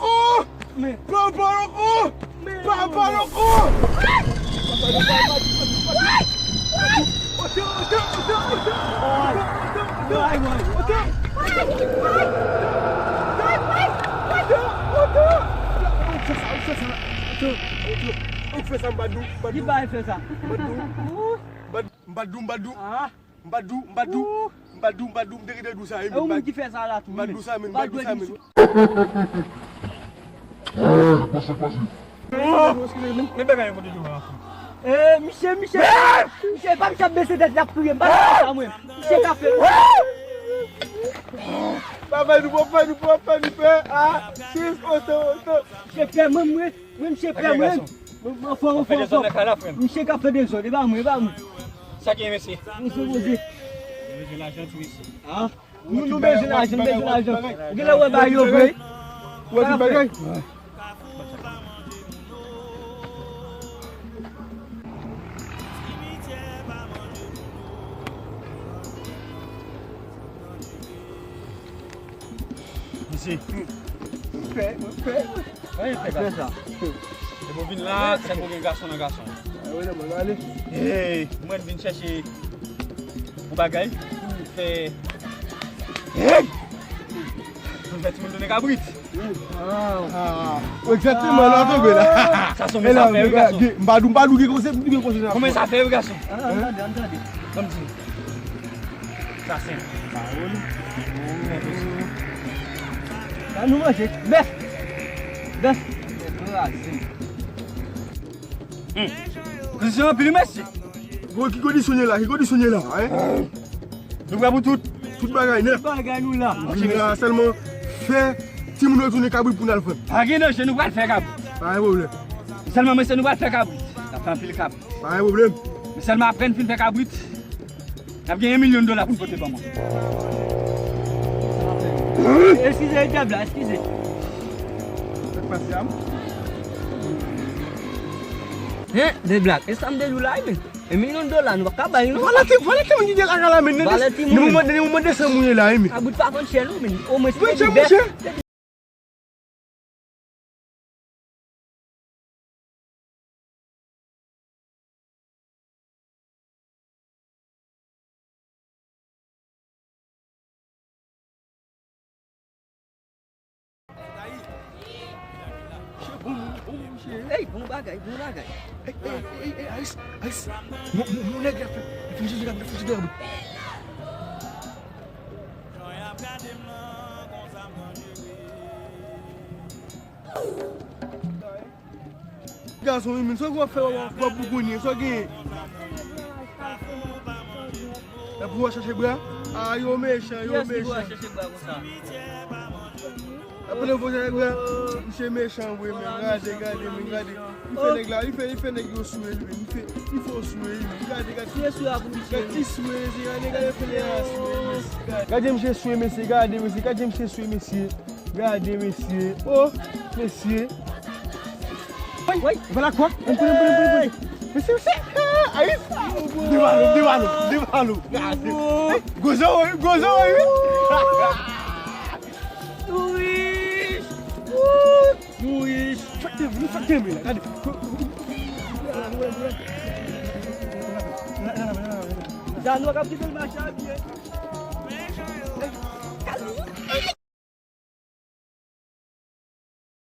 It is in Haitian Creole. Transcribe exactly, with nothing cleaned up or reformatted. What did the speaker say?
Loko! Papa Loko! Papa Loko! Ou fè sa, ou fè sa. Ou fè sa, Mbadou, Mbadou. Ki bagay fè sa? Mbadou. Mbadou, Mbadou. Ah. Mbadou, Mbadou, Mbadou, Mbadou, m te gentan di w sa, wi, e ou menm ki fè sa la tou, Mbadou sa, men, Mbadou sa, men. Men bagay yo kote yo la. Eh, misye, misye, misye, pa misye ap bese tèt, l ap kriye, m pa nan sa, mwen. Misye ka fè. Pa fè nou, pa fè nou, pa fè nou pè. Ah, sis, oto, oto. Misye fè, mwen, mwen. Mwen, misye pè mwen. Mwen, mwen, fò, fò, fò. Misye ka fè dezòd, e pa mwen, e pa mwen. Sa gen, mesye? Misye poze. Nou bezwen lajan tou, mesye. Ah, nou, nou bezwen lajan, nou bezwen lajan. Ou genlè wè bagay yo vre. Ou wè tout bagay? Mesye. Mwen pè, mwen pè. Mwen pè sa. Depi w vin la, sèlman gen gason nan gason. Hey, mwen vin chèche yon bagay pou fè. Hey! Pou fè timoun tounen kabrit. Ah. Egzakteman, la w tonbe la. Sa se yon mesaj fè, wi, gason. Mbadou, Mbadou gen konsèy, gen konsèy. Kòman sa fè, wi, gason? Ann tande, ann tande. Ban m di. Sa senp. Pawòl. Sa nou manje. Bèf. Bèf. Kraze. Hmm. Kondisyon anpil, mesye. Bon, ki kondisyon ye la? Ki kondisyon ye la, hein? Nou prè pou tout. Tout bagay nèt. Tout bagay nou la. Nou la sèlman fè timoun yo tounen kabrit pou n al vann. Pa gen danje, nou pral fè kabrit. Pa gen pwoblèm. Sèlman, mesye, nou pral fè kabrit. N ap fè anpil kabrit. Pa gen pwoblèm. Men sèlman apre n fin fè kabrit, n ap gen yon milyon dola pou n pote ban mwen. Eskize, dyab la, eskize. Sa k pase a? Hein, de blak. E sa m te di w la, wi, men. Yon milyon dola, nou p ap ka bay, non. Vòlè ti, vòlè timoun ki gen lajan la, men. Vòlè timoun. Nan moman, nan moman de san mouye la, wi, men. Kabrit pa vann chè, non, men. Omwen si te gen bèf. Ey, bon bagay, bon bagay. Ey, ey, ey, ey, Ice, Ice. Mon, mon, mon nèg la fè, la fè jezi la, la fè jezi la. Gason, wi, men sa w ap fè, w ap, w ap bougonnen, sa w genyen? Epi w a chache bra? A, yo mechan, yo mechan. Epi w a chache bra konsa? Epi w a chache bra? Misye mechan, vre, men. Gade, gade, men, gade. Li fè nèg la, li fè, li fè nèg yo swe, li, men. Li fè, li fè yo swe, li, men. Gade, gade. Gade ti swe, gade, gade, fè nèg la swe, men. Gade misye swe, mesye, gade, mesye, gade misye swe, mesye. Gade, mesye. Oh, mesye. Woy, woy. Voilà quoi. Ann pran, ann pran, ann pran, ann pran. Mesye, mesye. Ah, Ice. Devan nou, devan nou, devan nou. Gade. Gwo zòrèy, gwo zòrèy, wi. Nou rich. Nou rich. Fèk te vini, fèk te vini la. Gade. Jano k ap kite l mache a pye.